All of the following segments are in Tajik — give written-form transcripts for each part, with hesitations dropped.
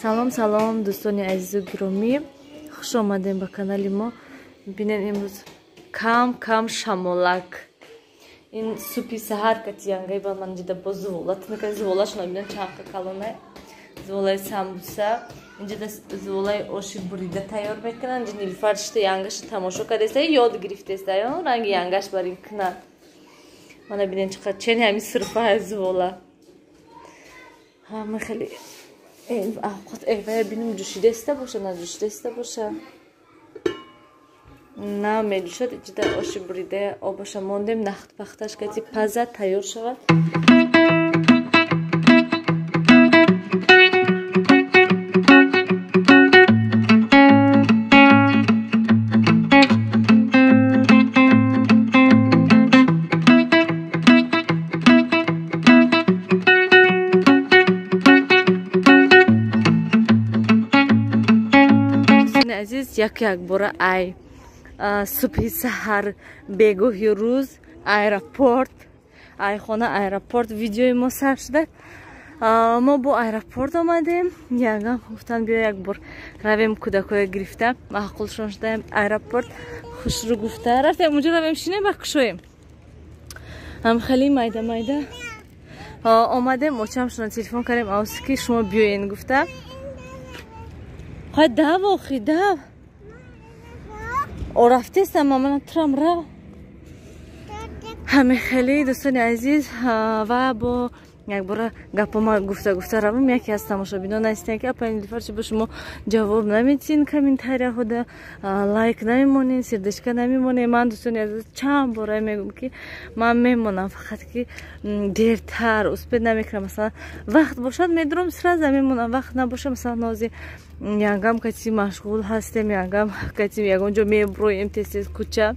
Салом салом дӯстони азизу гиромӣ, хуш омадем ба канали мо. Бинед имрӯз кам кам шамолак. Ин супи саҳар кати янгаи ба ман дида бо зувола тунка зуволашона бинед чанқа калона. Зуволаи самбуса, инҷа зуволаи оши бурида тайёр мекунанд. Инҷа Нилуфар шита янгаша тамошо кардеста, ёд гирифтеста, ранги янгаш бар ин кунад. Мана бинед чӣ қадр чени ҳамин сирфа зувола. Ҳама хеле авқот эвая бинем ҷӯшидаиста боша, на ҷӯшидаиста боша. На меҷӯшад, иҷида оши бурида обаша мондем, нахт пахташ кати паза тайёр шавад. Азиз, як якбора ай субҳи саҳар бегоҳи рӯз аэропорт, ай хона аэропорт видеои мо сар шуда. Мо бо аэропорт омадем. Ягам гуфтан биё як бор равем кӯдакҳоя гирифта, маъқулшон шудаем аэропорт хушрӯ гуфта рафтем унҷо равем шинем ба кушоем. Ҳам хеле майда майда омадем, очамшона телефон кардем, авси ки шумо биёен гуфта. Қай дав охи дав. О рафтестам, мамана турам рав. Ҳаме хеле дӯстони азиз ва бо якбора гапома гуфта гуфта равам. Яке аз тамошобинон ҳастем ки апа Нилуфар чи ба шумо ҷавоб наметин комментарияҳода, лайк намемонед, сердечка намемонед. Ман дӯстони азиз чанд бора мегӯм ки ман мемонам, фақат ки дертар успед намекунам. Масалан вақт бошад медурам, сразу мемонам, вақт набошад масалан нози янгам кати машғул ҳастем, янгам кати ягон ҷо меброем тез тез кӯча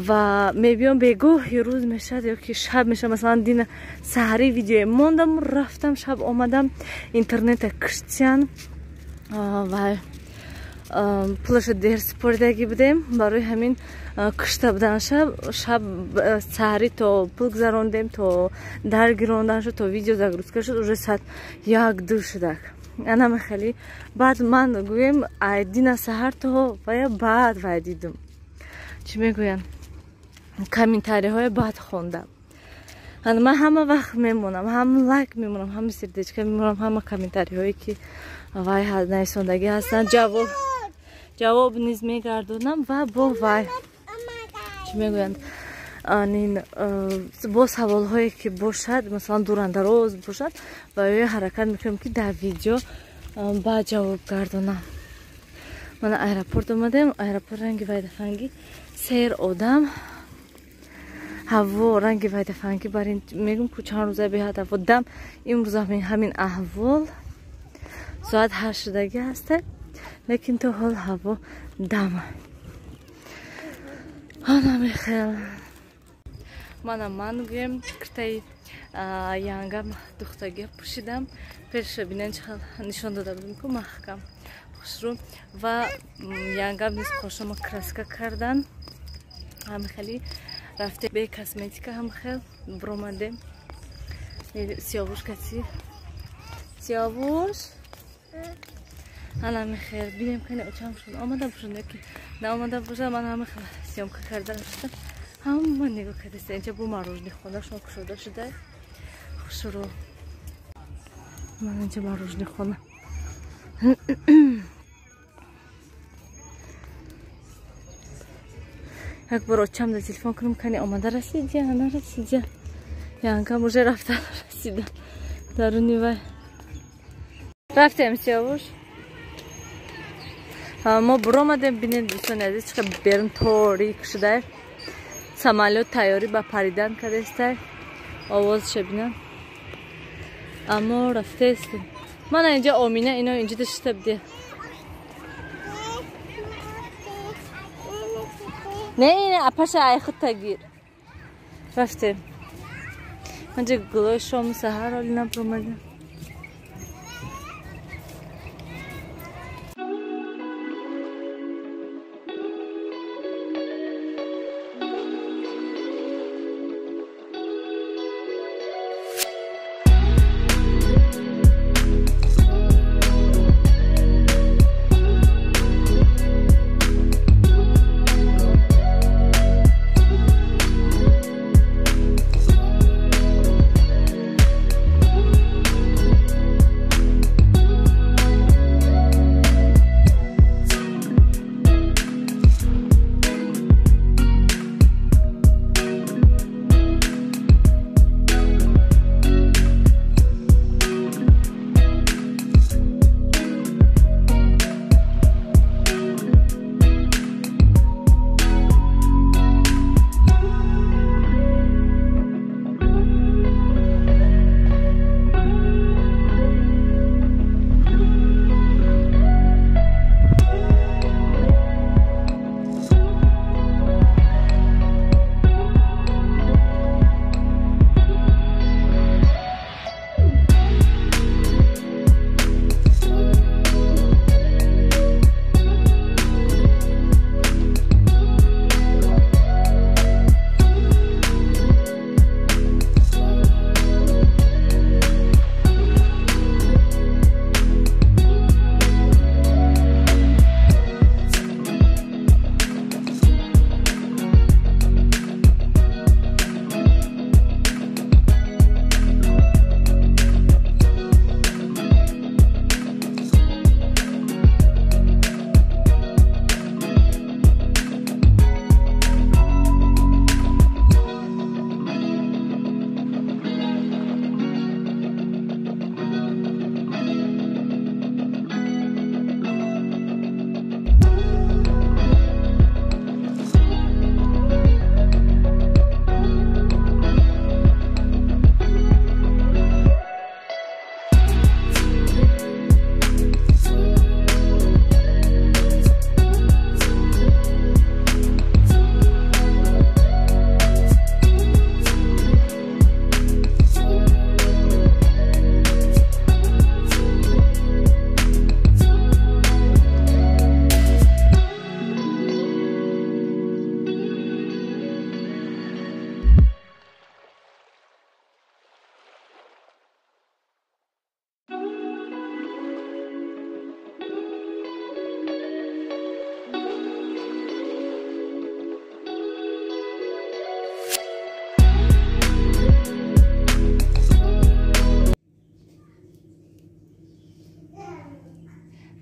ва мебиём бегоҳи рӯз мешавад ё ки шаб мешавад. Масалан дина саҳари видеое мондам, рафтам, шаб омадам, интернета киштиян ва пулаша дер супоридагӣ будем, барои ҳамин кишта будан шаб саҳарӣ то пул гузарондем, то дар гирондан шуд, то видео загрузка шуд, уже соат 1-2 шудак. Анаме хеле баъд ман гӯем ай дина саҳар то вая баъд вай дидум, чӣ мегӯянд, комментариҳои баъд хондам. Ман ҳама вақт мемонам, ҳам лайк мемонам, ҳам сердечка мемонам, ҳама комментариҳое ки вай нависондагӣ ҳастанд ҷавоб низ мегардонам ва бо вай чӣ мегӯянд, бо саволҳое ки бошад, масалан дурандароз бошад, ва ё ҳаракат мекунам ки дар видео ба ҷавоб гардонам. Мана аэропорт омадем, аэропорт ранги вайдафангӣ, сер одам, ҳаво ранги вайдафангӣ бар ин мегӯм ку чанд рӯза беҳад ҳаво дам. Имрӯз ҳамин аҳвол, соат 8 шудагӣ ҳаста, лекин то ҳол ҳаво дам. Ана мехел мана ман гӯем киртаи янгам духтагӣ пӯшидам, пеша бинен чӣ нишон дода будем ку маҳкам хушрӯ ва янгам низ қошома краска кардан. Ҳам хеле рафте бе косметика ҳам хел бромадем. Сиёвуш кати Сиёвуш ана мехел бинем кани очамшон омада бошанд ё ки наомада бошанд. Ман ҳама хел съёмка карда рафтам, ҳама нигоҳ кардаста. Инҷа бо мороженое хонашон кушода шуда хушрӯ. Ман инҷа мороженое хона. Як бор очам да телефон кунам, кани омада расидя, нарасидя. Янкам уже рафта расида. Даруни вай. Рафтем Сиёвуш. Мо буромадем, бинед дӯстони азиз чӣ қадр берун торик шуда. Самолёт тайёрӣ ба паридан кардеста. Овозша бинам. Аммо рафтаестем. Мана инҷа Омина ино инҷа дашта биде. Не, не, апаша ай худта гир. Рафтем. Манҷа гулои шому саҳар оли набромадем.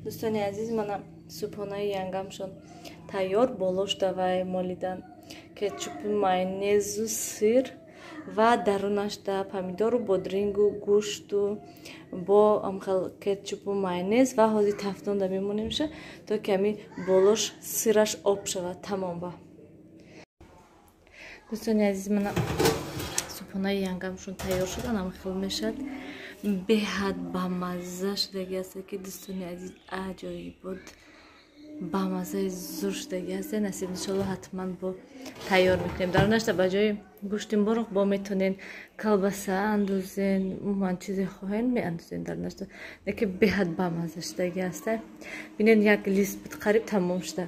Дӯстони азиз, мана субҳонаи янгамшон тайёр. Болош давай молидан кетчупи, майонезу, сыр ва дарунашда помидору, бодрингу, гӯшту бо амхел кетчупу майонез. Ва ҳозир тафтонда мемонемша, то ки ами болош сыраш об шавад. Тамом. Ба дӯстони азиз, мана субҳонаи янгамшон тайёр шуд. Анамхел мешавад, беҳад бамазза шудаги аст, ки дӯстони азиз, аҷоибот, бамаззаи зур шудаги аст. Насиб, иншолло, ҳатман бо тайёр мекунем. Дарунашда ба ҷои гӯшти мурғ бо метонен колбаса андозен, умуман чизе хоҳен меандозен дарунашда, лекин беҳад бамазза шудаги аст. Бинен, як лист буд, қариб тамом шуда.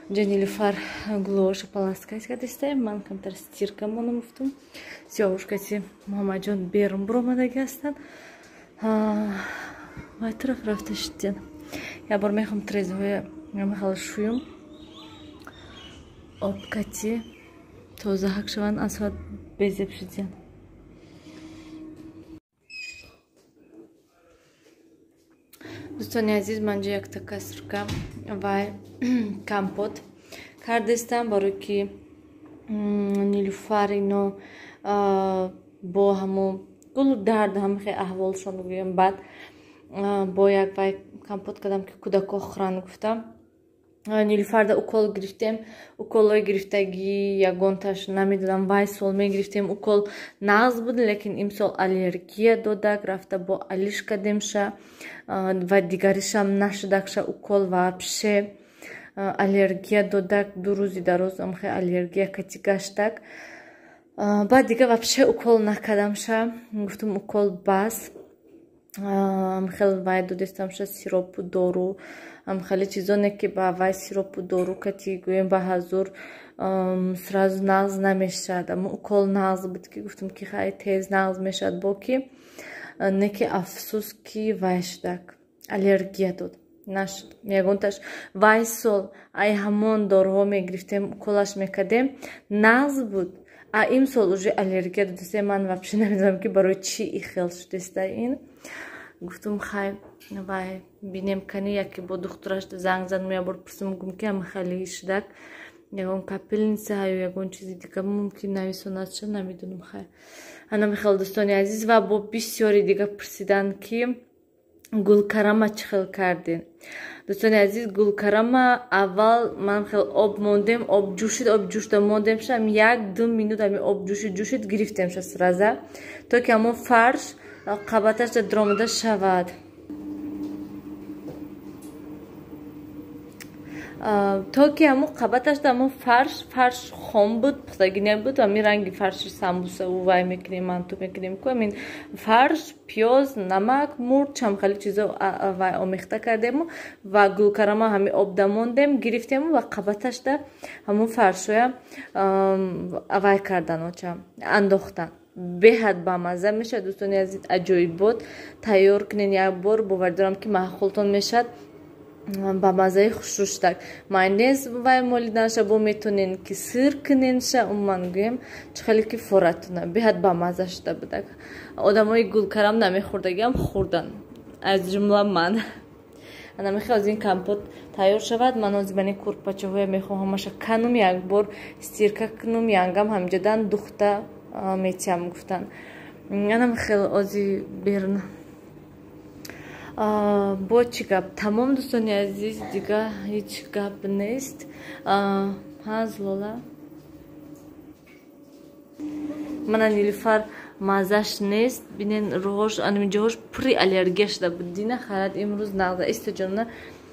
Унҷа Нилуфар гулоша полоскать кардистаем, ман камтар стирка монам гуфтум. Сиёвушкати Муҳаммадҷон берун буромадаги ҳастанд, вай тараф рафта шидтен. Як бор мехоҳам трезҳоя махал шӯюм, обкати тоза ҳак шаванд, аз ҳад безеб шидиян. Дӯстони азиз, манҷа якта касрка вай компот кардестам, барои ки Нилуфар ино бо ҳамо гулу дард, ҳамахе аҳволшон гӯям баъд бо як вай компот кардам, ки кӯдако хӯранд гуфтам. Нилуфарда укол гирифтем, уколҳои гирифтагӣ ягонташ намедонам. Вай сол мегирифтем укол, нағз буд, лекин имсол аллергия додак, рафта бо алиш кардемша ва дигаришам нашудакша укол, вообще аллергия додак. 2 рӯзи дароз амхе аллергия кати гаштак. Баъд дига вообще укол накардамша, гуфтум укол бас. Хел вай додестамша, сиропу, дору, хеле чизоне ки ба вай сиропу дору кати гӯем ба ҳазур сразу нағз намешавад. Аммо укол нағз буд, ки гуфтум, ки хай тез нағз мешавад, бо ки не ки афсӯс, ки вай шудак, аллергия дод, нашуд ягонташ. Вай сол ай ҳамон доруҳо мегирифтем, уколаш мекардем, нағз буд, а имсол уже аллергия додеста. Ман вообще намедонам, ки барои чӣ ихел шудеста ин. Гуфтум, хай вай бинем, кани яке бо духтураш занг задам, ябор пурсум, гум ки ама хали шудак, ягон капельница ё ягон чизи дига мумкин нависонадша, намедонам. Хай, ана михел, дӯстони азиз. Ва бо бисёри дига пурсиданд, ки гулкарама чӣ хел кардем. Дӯстони азиз, гулкарама аввал ман хел об мондем, об ҷӯшид, об ҷӯшда мондемша, 1-2 минут ами об ҷӯшид, ҷӯшид, гирифтемша сразу, то ки ҳамон фарш қабаташда даромада шавад, то ки ҳамон қабаташда ҳамон фарш хом буд, пухтагӣ набуд. Ҳамин ранги фарши самбуса вай мекунем, манту мекунем ку, ҳамин фарш, пиёз, намак, мурч, ҳамхели чизо вай омехта кардему ва гулкарама ҳамин обда мондем, гирифтему ва қабаташда ҳамон фаршоя вай кардан, оча андохтан. Беҳад бамазза мешавад, дӯстони азиз, аҷоибот. Тайёр кунен як бор, бовар дорам, ки маъқултон мешавад. Ба маззаи хушрӯштак майонез вай молиданша, бо метонен ки сыр куненша, умуман гӯем, чӣ хеле ки форатуна. Беҳад бамазза шуда будак. Одамои гулкарам намехӯрдагиам хӯрдан, аз ҷумла ман. Ана мехоҳ аз ин компот тайёр шавад. Ман ҳозир бани курпачаҳоя мехоҳам ҳамаша канум, як бор стирка кунум, янгам ҳамҷадан духта метиҳам гуфтан. Анам хел ози берун бо чӣ гап? Тамом, дӯстони азиз, дига ҳеҷ гап нест. Ҳа, Зулола, мана Нилуфар маззаш нест, бинен, рӯҳош анамиҷоҳош пури аллергия шуда буд. Дина харат, имрӯз нағза истаҷона.